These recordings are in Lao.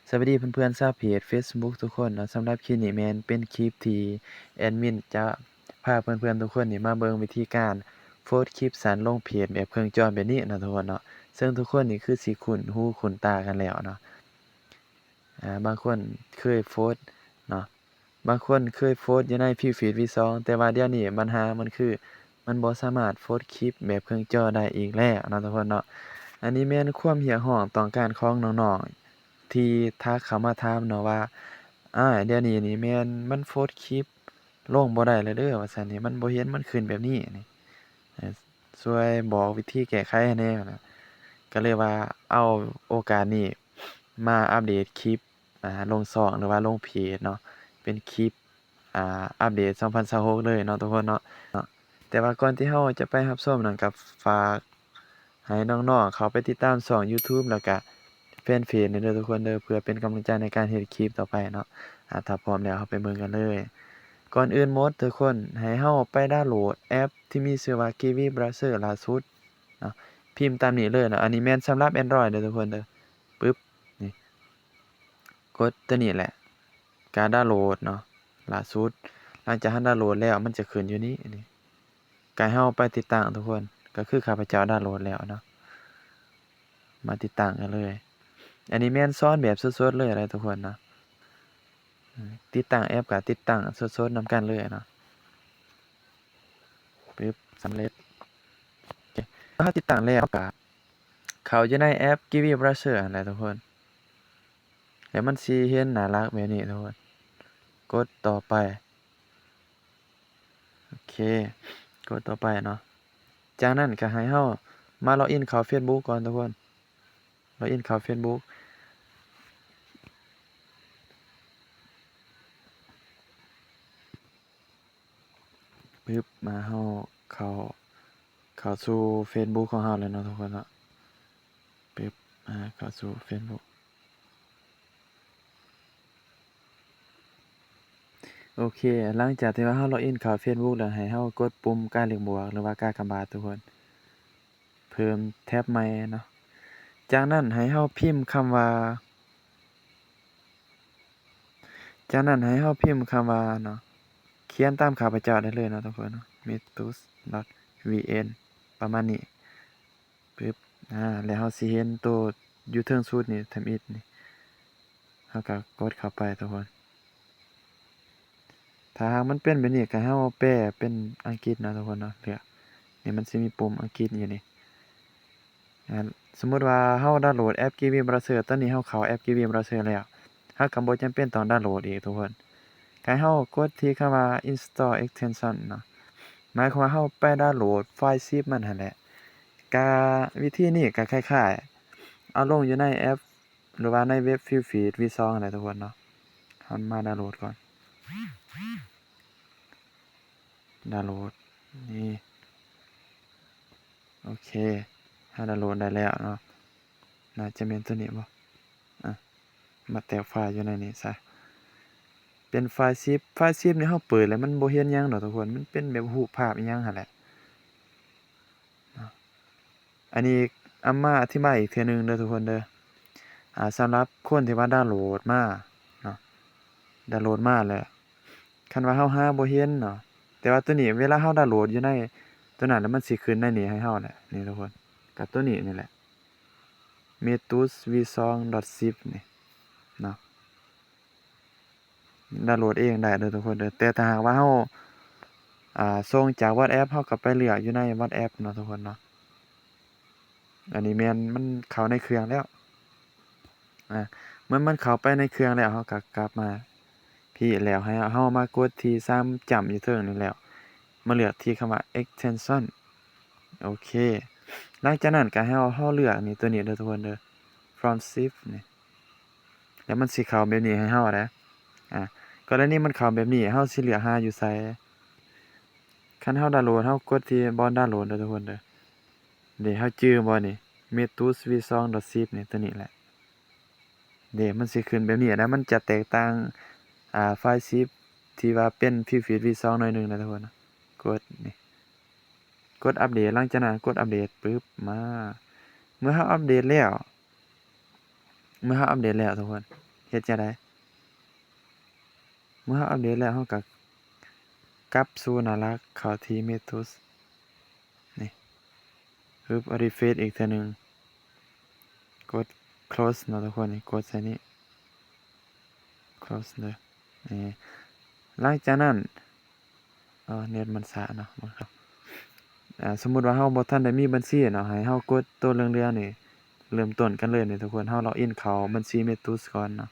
ສະບາຍດີເພື່ອນໆຊາວເພຈເຟສບຸກທຸກຄົນເນາະ. ສຳລັບຄລິບນີ້ແມ່ນເປັນຄລິບທີ່ແອດມິນຈະພາເພື່ອນໆທຸກຄົນນີ້ມາເບິ່ງວິທີການໂພສຄລິບສັ້ນລົງເພຈແບບເຄິ່ງຈໍແບບນີ້ເນາະທຸກຄົນເນາະ. ເຊິ່ງທຸກຄົນນີ້ຄືຊິຄຸ້ນຫູຄຸ້ນຕາກັນແລ້ວເນາະ. ອາ ບາງຄົນເຄີຍໂພສເນາະ ບາງຄົນເຄີຍໂພສຢູ່ໃນຟີລຟີດວີສອງ ແຕ່ວ່າດຽວນີ້ບັນຫາມັນຄື ມັນບໍ່ສາມາດໂພສຄລິບແບບເຄິ່ງຈໍໄດ້ອີກແລ້ວເນາະທຸກຄົນເນາະ. ອັນນີ້ແມ່ນຄວາມຮຽກຮ້ອງຕ້ອງການຂອງນ້ອງໆ ທີ່ທັກເຂົ້າມາຖາມເນາະວ່າ ອ້າຍ ດຽວນີ້ນີ້ແມ່ນມັນໂພສຄລິບລົງບໍ່ໄດ້ແລ້ວເດີ ວ່າຊັ້ນນີ້ ມັນບໍ່ເຫັນມັນຂຶ້ນແບບນີ້ນີ້ ເອີ ຊ່ວຍບອກວິທີແກ້ໄຂໃຫ້ແດ່. ກໍເລີຍວ່າເອົາໂອກາດນີ້ມາອັບເດດຄລິບ ອາ ລົງຊ່ອງ ຫຼືວ່າລົງເພຈເນາະ ເປັນຄລິບ ອາ ອັບເດດສອງພັນຊາວຫົກເລີຍເນາະທຸກຄົນເນາະ. ແຕ່ວ່າກ່ອນທີ່ເຮົາຈະໄປຮັບຊົມນັ້ນ ກໍຝາກໃຫ້ນ້ອງໆເຂົ້າໄປຕິດຕາມຊ່ອງຢູທູບ ແລ້ວກະແຟນເພຈແດ່ເດີທຸກຄົນເດີ ເພື່ອເປັນກຳລັງໃຈໃນການເຮັດຄລິບຕໍ່ໄປເນາະ. ອາ ຖ້າພ້ອມແລ້ວເຮົາໄປເບິ່ງກັນເລີຍ. ກ່ອນອື່ນໝົດທຸກຄົນ ໃຫ້ເຮົາໄປດາວໂຫຼດແອັບທີ່ມີຊື່ວ່າ Kiwi Browser ລ່າສຸດເນາະ. ພິມຕາມນີ້ເລີຍເນາະ. ອັນນີ້ແມ່ນສຳລັບ Android ເດີທຸກຄົນເດີ. ປຶບ ນີ້ ກົດຕົວນີ້ແຫຼະ ການດາວໂຫຼດເນາະ ລ່າສຸດ. ຫຼັງຈາກເຮົາດາວໂຫຼດແລ້ວ ມັນຈະຂຶ້ນຢູ່ນີ້ ນີ້ ກາເຮົາໄປຕິດຕັ້ງທຸກຄົນ ກໍຄືຂ້າພະເຈົ້າດາວໂຫຼດແລ້ວເນາະ. ມາຕິດຕັ້ງກັນເລີຍ. ອັນນີ້ແມ່ນສອນແບບສົດໆເລີຍເດີທຸກຄົນເນາະ. ຕິດຕັ້ງແອັບກໍຕິດຕັ້ງສົດໆນຳກັນເລີຍເນາະ. ປຶບ ສຳເລັດ. ໂອເຄ ເຮົາຕິດຕັ້ງແລ້ວ ເຮົາກໍເຂົ້າຢູ່ໃນແອັບ Kiwi Browser ຫັ້ນແຫຼະທຸກຄົນ. ແລ້ວມັນຊິເຫັນໜ້າຫຼັກແບບນີ້ທຸກຄົນ. ກົດຕໍ່ໄປ. ໂອເຄ ກົດຕໍ່ໄປເນາະ. ຈາກນັ້ນກໍໃຫ້ເຮົາມາລັອກອິນເຂົ້າເຟສບຸກກ່ອນທຸກຄົນ. ລັອກອິນເຂົ້າເຟສບຸກ. ປຶບ ມາເຮົາເຂົ້າ ເຂົ້າສູ່ເຟສບຸກຂອງເຮົາແລ້ວເນາະທຸກຄົນເນາະ. ປຶບ ອາ ເຂົ້າສູ່ເຟສບຸກ. ໂອເຄ ຫຼັງຈາກທີ່ວ່າເຮົາລັອກອິນເຂົ້າເຟສບຸກແລ້ວ ໃຫ້ເຮົາກົດປຸ່ມກາເລກບວກ ຫຼືວ່າກາກະບາດທຸກຄົນ. ເພີ່ມແທັບໃໝ່ເນາະ. ຈາກນັ້ນໃຫ້ເຮົາພິມຄຳວ່າ ຈາກນັ້ນໃຫ້ເຮົາພິມຄຳວ່າເນາະ ຂຽນຕາມຂ້າພະເຈົ້າໄດ້ເລີຍເນາະທຸກຄົນເນາະ methus.vn ປະມານນີ້. ປຶບ ອາ ແລ້ວເຮົາຊິເຫັນໂຕຢູ່ເທິງສຸດນີ້ ທຳອິດນີ້ ເຮົາກໍກົດເຂົ້າໄປທຸກຄົນ. ຖ້າຫາກມັນເປັນແບບນີ້ ກໍໃຫ້ເຮົາແປເປັນອັງກິດເນາະທຸກຄົນເນາະ. ເລືອກ ນີ້ມັນຊິມີປຸ່ມອັງກິດຢູ່ນີ້. ອາ ສົມມຸດວ່າເຮົາດາວໂຫຼດແອັບ Kiwi Browser ຕອນນີ້ເຮົາເຂົ້າແອັບ Kiwi Browser ແລ້ວ ເຮົາກໍບໍ່ຈຳເປັນຕ້ອງດາວໂຫຼດອີກທຸກຄົນ. ກໍໃຫ້ເຮົາກົດທີ່ຄຳວ່າ install extension ເນາະ ໝາຍຄວາມວ່າເຮົາໄປດາວໂຫຼດໄຟລ໌ຊິບມັນຫັ້ນແຫຼະ. ກະວິທີນີ້ກໍຄ້າຍໆເອົາລົງຢູ່ໃນແອັບ ຫຼືວ່າໃນເວັບຟິລຟີດວີສອງຫັ້ນແຫຼະທຸກຄົນເນາະ. ເຮົາມາດາວໂຫຼດກ່ອນ ດາວໂຫຼດ ນີ້ ໂອເຄ ເຮົາດາວໂຫຼດໄດ້ແລ້ວເນາະ. ໜ້າຈະແມ່ນຕົວນີ້ບໍ່? ອະ ມາແຕກໄຟລ໌ຢູ່ໃນນີ້ຊະ ເປັນໄຟລ໌ຊິບ. ໄຟລ໌ຊິບນີ້ເຮົາເປີດແລ້ວມັນບໍ່ເຫັນຫຍັງດອກທຸກຄົນ ມັນເປັນແບບຮູບພາບອີ່ຫຍັງຫັ້ນແຫຼະ. ອັນນີ້ເອົາມາອະທິບາຍອີກເທື່ອໜຶ່ງເດີທຸກຄົນເດີ. ອາ ສຳລັບຄົນທີ່ວ່າດາວໂຫຼດມາເນາະ ດາວໂຫຼດມາແລ້ວ ຄັນວ່າເຮົາຫາບໍ່ເຫັນເນາະ ແຕ່ວ່າຕົວນີ້ເວລາເຮົາດາວໂຫຼດຢູ່ໃນຕົວນັ້ນແລ້ວ ມັນຊິຂຶ້ນໃນນີ້ໃຫ້ເຮົາແຫຼະ ນີ້ທຸກຄົນ ກັບຕົວນີ້ນີ້ແຫຼະ methus.vsong.zip ນີ້ເນາະ. ດາວໂຫຼດເອງໄດ້ເດີທຸກຄົນເດີ. ແຕ່ຖ້າຫາກວ່າເຮົາ ອາ ສົ່ງຈາກ WhatsApp ເຮົາກໍໄປເລືອກຢູ່ໃນ WhatsApp ເນາະທຸກຄົນເນາະ. ອັນນີ້ແມ່ນມັນເຂົ້າໃນເຄື່ອງແລ້ວ ອາ ເມື່ອມັນເຂົ້າໄປໃນເຄື່ອງແລ້ວ ເຮົາກໍກັບມາພີ້ ແລ້ວໃຫ້ເຮົາມາກົດທີ່ສາມຈ້ຳຢູ່ເທິງນີ້ ແລ້ວມາເລືອກທີ່ຄຳວ່າ extension. ໂອເຄ ຫຼັງຈາກນັ້ນກໍໃຫ້ເຮົາ ເຮົາເລືອກນີ້ ຕົວນີ້ເດີທຸກຄົນເດີ from zip ນີ້ ແລ້ວມັນຊິເຂົ້າແບບນີ້ໃຫ້ເຮົາເດ້. ອາ ກໍລະນີມັນເຂົ້າແບບນີ້ ເຮົາຊິເລືອກຫາຢູ່ໃສ? ຄັນເຮົາດາວໂຫຼດ ເຮົາກົດທີ່ບ່ອນດາວໂຫຼດເດີທຸກຄົນເດີ. ເດ ເຮົາຈື່ບໍ່ນີ້ methus.vsong.zip ນີ້ ຕົວນີ້ແຫຼະ. ເດ ມັນຊິຂຶ້ນແບບນີ້ ແລ້ວມັນຈະແຕກຕ່າງ ອາ ໄຟລ໌ຊິບທີ່ວ່າເປັນ Field Feed ວີສອງ ໜ້ອຍໜຶ່ງນະທຸກຄົນ. ກົດນີ້ ກົດອັບເດດ ຫຼັງຈາກນັ້ນກົດອັບເດດປຶບ ມາ ເມື່ອເຮົາອັບເດດແລ້ວ ເມື່ອເຮົາອັບເດດແລ້ວທຸກຄົນ ເຮັດຈັ່ງໃດ? ເມື່ອເຮົາອັບເດດແລ້ວ ເຮົາກໍກັບສູ່ໜ້າຫຼັກ ເຂົ້າທີ່ Metus ນີ້ ປຶບ refresh ອີກເທື່ອໜຶ່ງ ກົດ close ເນາະທຸກຄົນ ນີ້ ກົດໃສ່ນີ້ close ເດີ ນີ້ ຫຼັງຈາກນັ້ນ ເອີ ເນັດມັນຊ້າເນາະ ເບິ່ງເນາະ ອາ ສົມມຸດວ່າເຮົາບໍ່ທັນໄດ້ມີບັນຊີເນາະ ໃຫ້ເຮົາກົດໂຕເຫຼືອງໆນີ້ ເລີ່ມຕົ້ນກັນເລີຍນີ້ທຸກຄົນ ເຮົາ log in ເຂົ້າບັນຊີ Metus ກ່ອນເນາະ.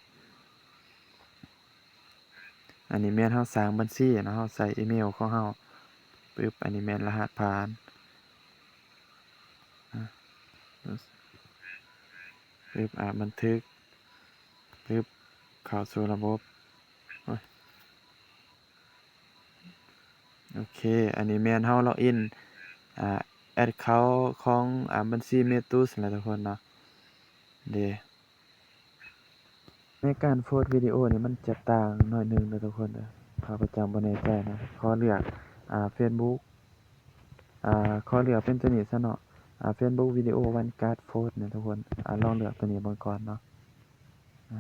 ອັນນີ້ແມ່ນເຮົາສ້າງບັນຊີເນາະ ເຮົາໃສ່ອີເມວຂອງເຮົາ ປຶບ ອັນນີ້ແມ່ນລະຫັດຜ່ານ ອາ ປຶບ ອາ ບັນທຶກ ປຶບ ເຂົ້າສູ່ລະບົບ ໂອ້ຍ ໂອເຄ ອັນນີ້ແມ່ນເຮົາ log in ອາ account ຂອງ ອາ ບັນຊີ Metus ແລ້ວທຸກຄົນເນາະ ເດ ໃນການໂພສວິດີໂອນີ້ມັນຈະຕ່າງໜ້ອຍໜຶ່ງເດີທຸກຄົນເດີ ຂ້າພະເຈົ້າບໍ່ແນ່ໃຈນະ ຂໍເລືອກ ອາ Facebook ອາ ຂໍເລືອກເປັນຕົວນີ້ຊະເນາະ ອາ Facebook Video Vanguard Post ນີ້ທຸກຄົນ ອາ ລອງເລືອກຕົວນີ້ເບິ່ງກ່ອນເນາະ ອ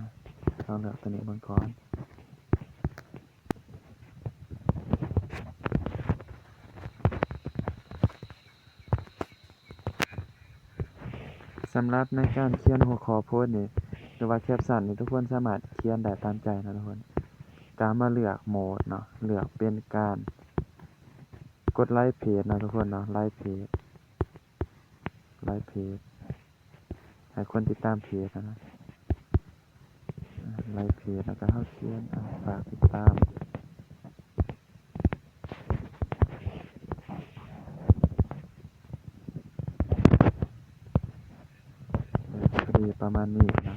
າ ລອງເລືອກຕົວນີ້ເບິ່ງກ່ອນ. ສຳລັບໃນການຂຽນຫົວຂໍ້ໂພສນີ້ ຫຼືວ່າແຄບຊັນນີ້ ທຸກຄົນສາມາດຂຽນໄດ້ຕາມໃຈເນາະທຸກຄົນ ກະມາເລືອກໂໝດເນາະ ເລືອກເປັນການກົດໄລເພຈເນາະທຸກຄົນເນາະ ໄລເພຈ ໄລເພຈ ໃຫ້ຄົນຕິດຕາມເພຈຫັ້ນນະ ອາ ໄລເພຈ ແລ້ວກໍເຮົາຂຽນ ອາ ຝາກຕິດຕາມ ເອີ ພໍດີປະມານນີ້ນະ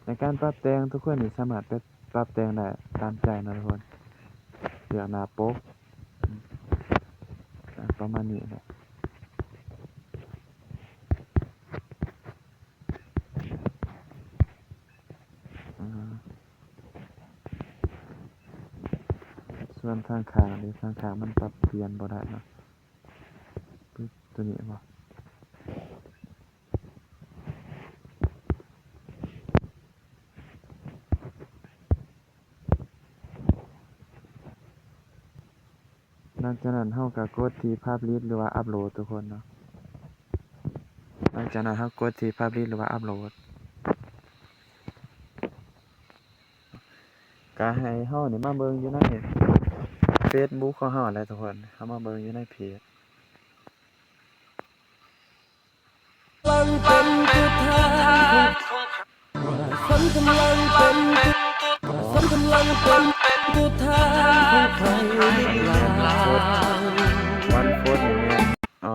ໃນການປັບແຕ່ງ ທຸກຄົນນີ້ສາມາດໄປປັບແຕ່ງໄດ້ຕາມໃຈເນາະທຸກຄົນ ເລືອກໜ້າປົກ ອາ ປະມານນີ້ແຫຼະ. ອາ ສ່ວນທາງຂ້າງເດ ທາງຂ້າງມັນປັບປ່ຽນບໍ່ໄດ້ເນາະ ປຶບ ຕົວນີ້ບໍ? ຫຼັງຈາກນັ້ນເຮົາກໍກົດທີ່ Publish ຫຼືວ່າ Upload ທຸກຄົນເນາະ ຫຼັງຈາກນັ້ນເຮົາກົດທີ່ Publish ຫຼືວ່າ Upload ກໍໃຫ້ເຮົານີ້ມາເບິ່ງຢູ່ໃນ Facebook ຂອງເຮົາແຫຼະທຸກຄົນ ເຮົາມາເບິ່ງຢູ່ໃນເພຈ ກຳລັງເປັນຜູ້ແທນຂອງໃຜ ວ່າສັນກຳລັງເປັນຜູ້ ວ່າສັນກຳລັງເປັນຜູ້ແທນຂອງໃຜຫຼືເປົ່າ? ວັນໂພສນີ້ແມ່ນ ອໍ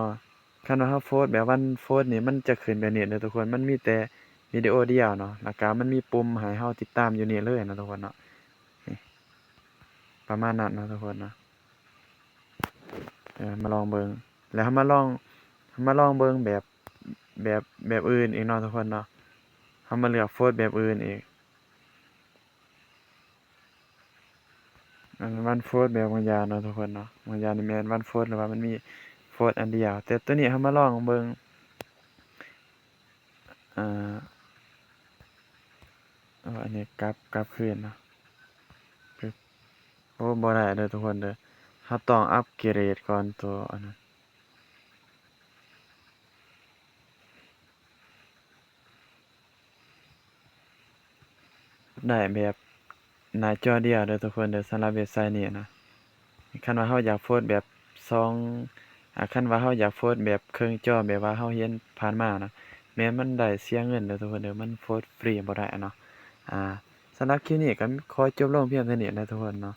ຄັນວ່າເຮົາໂພສແບບວັນໂພສນີ້ ມັນຈະຂຶ້ນແບບນີ້ເດີທຸກຄົນ ມັນມີແຕ່ວິດີໂອດຽວເນາະ ແລ້ວກະມັນມີປຸ່ມໃຫ້ເຮົາຕິດຕາມຢູ່ນີ້ເລີຍເນາະທຸກຄົນເນາະ ນີ້ ປະມານນັ້ນເນາະທຸກຄົນເນາະ. ເອີ ມາລອງເບິ່ງ ແລ້ວເຮົາມາລອງ ເຮົາມາລອງເບິ່ງແບບ ແບບ ແບບອື່ນອີກເນາະທຸກຄົນເນາະ ເຮົາມາເລືອກໂພສແບບອື່ນອີກ ອັນວັນໂພສແບບບາງຢ່າງເນາະທຸກຄົນເນາະ ບາງຢ່າງນີ້ແມ່ນວັນໂພສ ຫຼືວ່າມັນມີໂພສອັນດຽວ ແຕ່ໂຕນີ້ເຮົາມາລອງເບິ່ງ ອ່າ ເອົາອັນນີ້ກັບ ກັບຄືນເນາະ ປຶບ ໂອ້ ບໍ່ໄດ້ເດີທຸກຄົນເດີ ເຮົາຕ້ອງອັບເກຣດກ່ອນໂຕອັນນັ້ນ ໄດ້ແບບໜ້າຈໍດຽວເດີທຸກຄົນເດີ ສຳລັບເວັບໄຊນີ້ນະ. ຄັນວ່າເຮົາຢາກໂພສແບບສອງ ອາ ຄັນວ່າເຮົາຢາກໂພສແບບເຄິ່ງຈໍ ແບບວ່າເຮົາເຫັນຜ່ານມານະ ແມ່ນມັນໄດ້ເສຍເງິນເດີທຸກຄົນເດີ ມັນໂພສຟຣີບໍ່ໄດ້ເນາະ. ອາ ສຳລັບຄລິບນີ້ກໍຂໍຈົບລົງພຽງເທົ່ານີ້ນະທຸກຄົນເນາະ.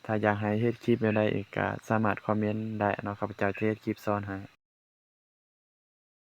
ຖ້າຢາກໃຫ້ເຮັດຄລິບແນວໃດອີກ ກໍສາມາດຄອມເມັນໄດ້ເນາະ ຂ້າພະເຈົ້າຈະເຮັດຄລິບສອນໃຫ້.